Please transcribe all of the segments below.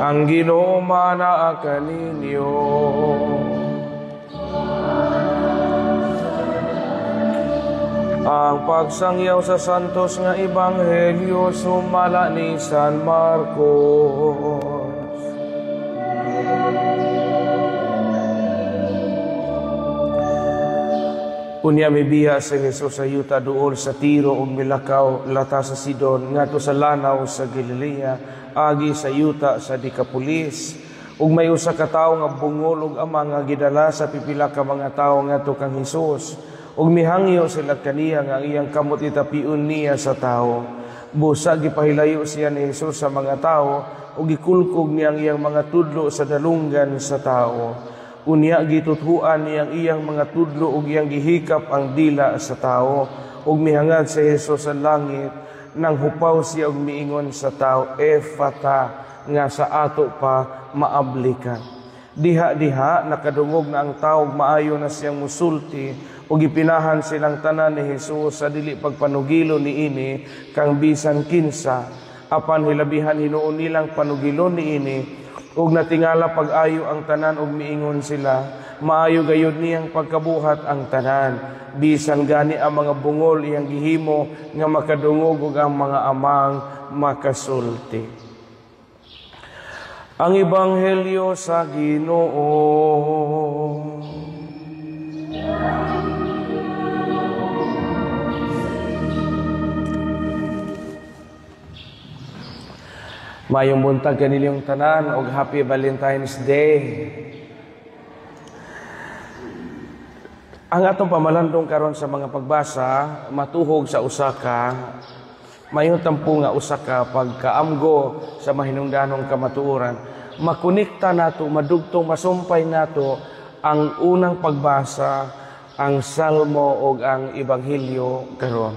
Ang Ginoo maanaa kaninyo. Ang pagsangyaw sa santos nga ebanghelyo sumala ni San Marcos. Unya mibiya si Jesus sa yuta duol sa Tiro ug milakaw lata sa Sidon ngadto sa lanaw sa Galilea agi sa yuta sa Decapolis. Ug may usa ka tawo nga bungol ug ama nga gidala sa pipila ka mga tawo ngadto kang Hesus. Ug mihangyo sila kaniya nga ang iyang kamot itapion niya sa tawo. Busa gipahilayo siya ni Hesus sa mga tawo ug gikulkog niya ang iyang mga tudlo sa dalunggan sa tawo. Unya gituthuan niyang iyang mga tudlo ug iyang gihikap ang dila sa tawo. Ug mihangad si Hesus sa langit, nang hupaw siya ug miingon sa tawo, "Efata," nga sa ato pa maabli ka. Diha-diha nakadungog na ang tawo, maayo na siyang musulti ug gipinahan silang tanan ni Hesus sa dili pagpanugilo niini kang bisan kinsa, apan hilabihan hinuon nilang panugilon niini. Ug natingala pag-ayo ang tanan ug miingon sila, maayo gayud niyang pagkabuhat ang tanan. Bisan gani ang mga bungol iyang gihimo nga makadungog ug ang mga amang makasulti. Ang Ebanghelyo sa Ginoo. Mayong buntag kaninyong tanan og Happy Valentine's Day. Ang atong pamalandong karon sa mga pagbasa matuhog sa usa ka mayon tampo nga usa ka pagkaamgo sa mahinungdanong kamatuoran. Makonekta nato, madugtong, masumpay nato ang unang pagbasa, ang Salmo ug ang Ebanghelyo karon.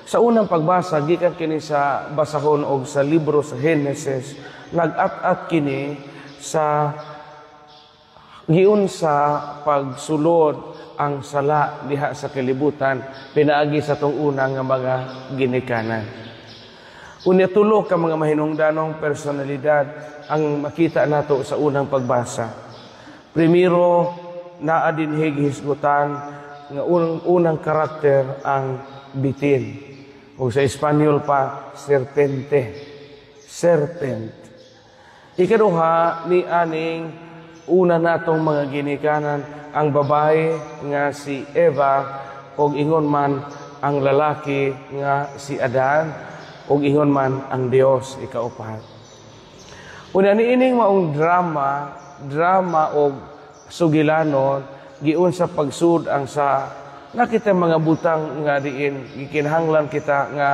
Sa unang pagbasa, gikan kini sa basahon og sa libro sa Genesis, nag-at-at kini sa giunsa pagsulod ang sala diha sa kalibutan pinaagi sa tong unang nga mga ginikanan. Unya tulo ka mga mahinungdanong personalidad ang makita nato sa unang pagbasa. Primero, naa dinhi gihisgutan nga unang karakter ang bitin. O sa Espanyol pa, serpente. Serpent. Ikaduha ni aning una natong mga ginikanan ang babae nga si Eva og ingon man ang lalaki nga si Adan og ingon man ang Dios ikaupat. Una niining maong drama og sugilanon giun sa pagsud ang sa nakita mga butang nga diin gikinahanglan kita nga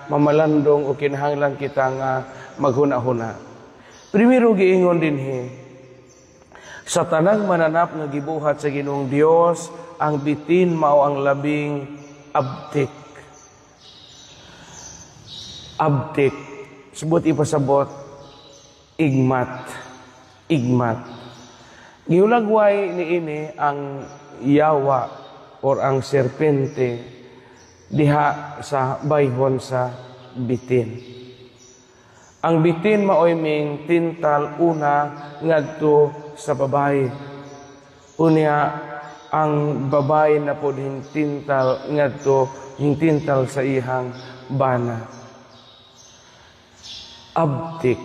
mamalandong o kinahanglan kita nga maghuna-huna. Primero giingon dinhi, sa tanang mananap nga gibuhat sa Ginoong Dios, ang bitin mao ang labing abtik. Abtik, subot ipasabot, igmat, igmat. Gihulagway niini ang yawa or ang serpente diha sa bayhon sa bitin. Ang bitin maoy ming tintal una ngadto sa babae. Unya ang babae na pod hintintal ngadto hintintal sa iyang bana. Abtik.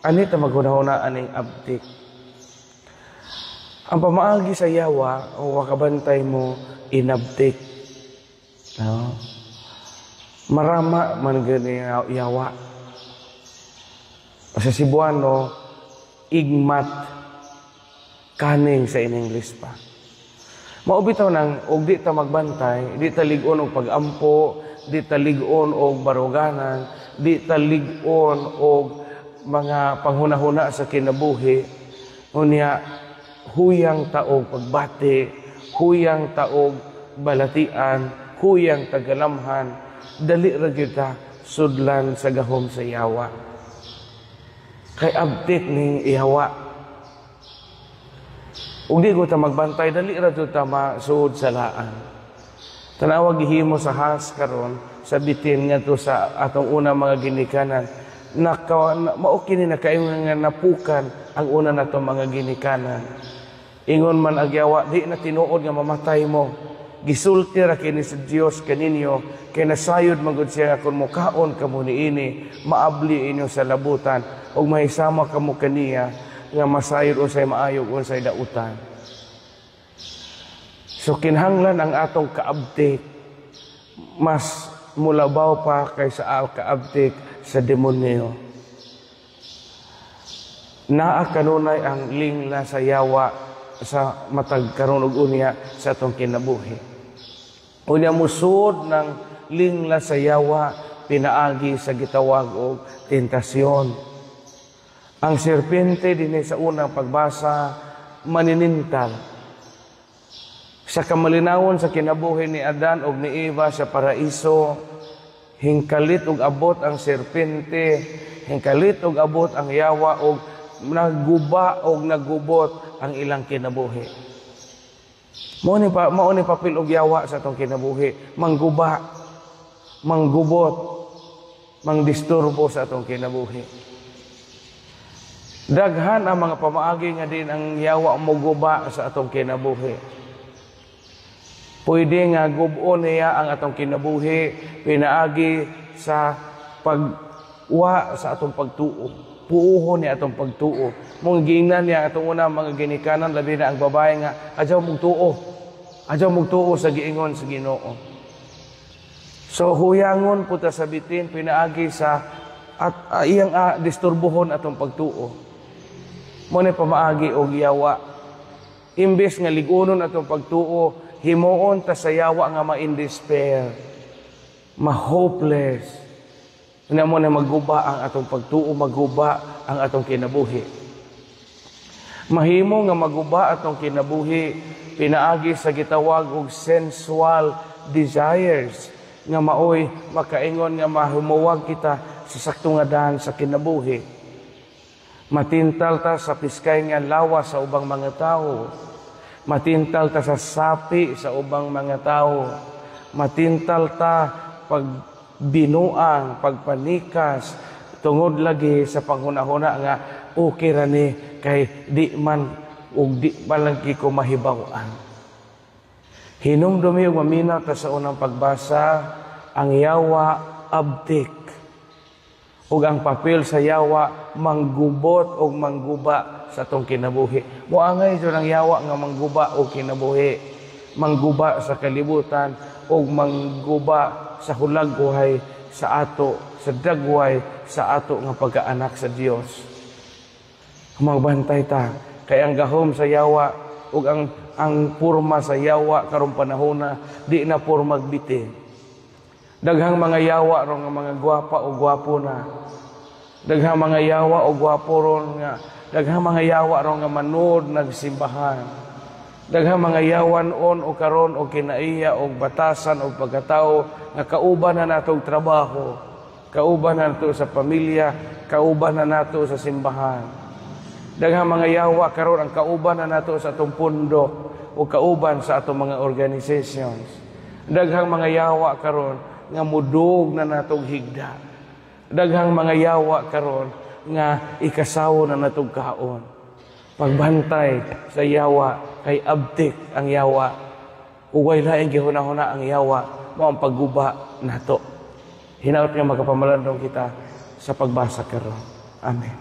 Ani ta maghunahuna aning abtik? Ang pamaagi sa yawa o wakabantay mo inabtik. No? Marama man gani yawa. Sa Cebuano, igmat kaning sa in English pa. Mao bitaw nang og di ta magbantay, di ta lig-on og pag-ampo, di ta lig-on og baruganan, di ta lig-on og mga panghunahuna sa kinabuhi. Unya huyang taog pagbati, huyang taog balatian, huyang tagalamhan, dali ra gyud ta sudlan sa gahom sa yawa. Kay abtik ning ihawa. Ug di ko ta magbantay, dali ra jud ta masuod sa laan. Tanawa gihimo sa has karon sa bitin ngadto sa atong unang mga ginikanan. Naka, na, mao kini nakaingon nga napukan ang una nato mga ginikanan. Ingon man ang yawa, "Di na tinuod nga mamatay mo. Gisulti ra kini sa Dios kaninyo kay nasayod man gud siya kung mukaon kamo niini, maabli inyo sa labutan ug mahisama kamo kaniya nga masayod unsay maayo ug unsay dautan." So kinahanglan ang atong kaabtik mas mulabaw pa kaysa kaabtik sa demonyo. Naa kanunay ang lingla sa yawa sa matag karon ug unya sa atong kinabuhi. Unya musud ng lingla sa yawa pinaagi sa gitawag og tentasyon. Ang serpente dinhi sa unang pagbasa maninintal. Sa kamalinawon sa kinabuhi ni Adan ug ni Eva sa paraiso, hingkalit og abot ang serpente, hingkalit og abot ang yawa og nagguba og naggubot ang ilang kinabuhi. Mao ni papel og yawa sa atong kinabuhi, mangguba, manggubot, mangdisturbo sa atong kinabuhi. Daghan ang mga pamaagi nga din ang yawa moguba sa atong kinabuhi. Pwede nga gub-on niya ang atong kinabuhi pinaagi sa pagwa sa atong pagtuo. Puuhon niya atong pagtuo. Mong giingnan niya atong unang mga ginikanan, labi na ang babae, nga adyaw mong tuo. Adyaw mong tuo sa giingon sa Ginoo. So huyangon po ta sa bitin pinaagi sa at iyang disturbuhon atong pagtuo. Mo ni pamaagi og yawa. Imbes nga ligunon atong pagtuo, himuon ta sa yawa nga ma-in despair, ma-hopeless. Una mo na maguba ang atong pagtuo, maguba ang atong kinabuhi. Mahimo nga maguba atong kinabuhi pinaagi sa gitawag og sensual desires nga maoy makaingon nga mahumuwag kita sa sakto nga daan sa kinabuhi. Matintal ta sa piskay nga lawas sa ubang mga tao. Matintal ta sa sapi sa ubang mga tao. Matintal ta pag binuang, pagpanikas, tungod lagi sa panghuna-huna nga okay ra ni kay di man ug di man lang ko mahibaw-an. Hinumdumi ug maminaw ta sa unang pagbasa, ang yawa abtik ug ang papel sa yawa manggubot og mangguba sa atong kinabuhi. Moangay jud ang yawa nga mangguba og kinabuhi, mangguba sa kalibutan ug mangguba sa hulagway sa ato, sa dagway sa ato nga pagkaanak sa Dios. Magbantay ta kay ang gahom sa yawa ug ang porma sa yawa karong panahona di na pormag bitin. Daghang mga yawa ron nga mga gwapa o gwapo na. Daghang mga yawa o gwapo ron nga, daghang mga yawa ron nga manood nagsimbahan. Daghang mga yawan on o karon o kinaiya o batasan o pagkatao nga kauban na natong trabaho, kauban na nato sa pamilya, kauban na nato sa simbahan. Daghang mga yawa karon ang kauban na nato sa atong pundok o kauban sa atong mga organizations. Daghang mga yawa karon nga mudog na natong higda. Daghang mga yawa karon nga ikasawo na natong kaon. Pagbantay sa yawa kay abtik ang yawa. Ug way laing gihuna-huna ang yawa, mao ang pagguba nato. Hinaot nga makapamalandong kita sa pagbasa karon. Amen.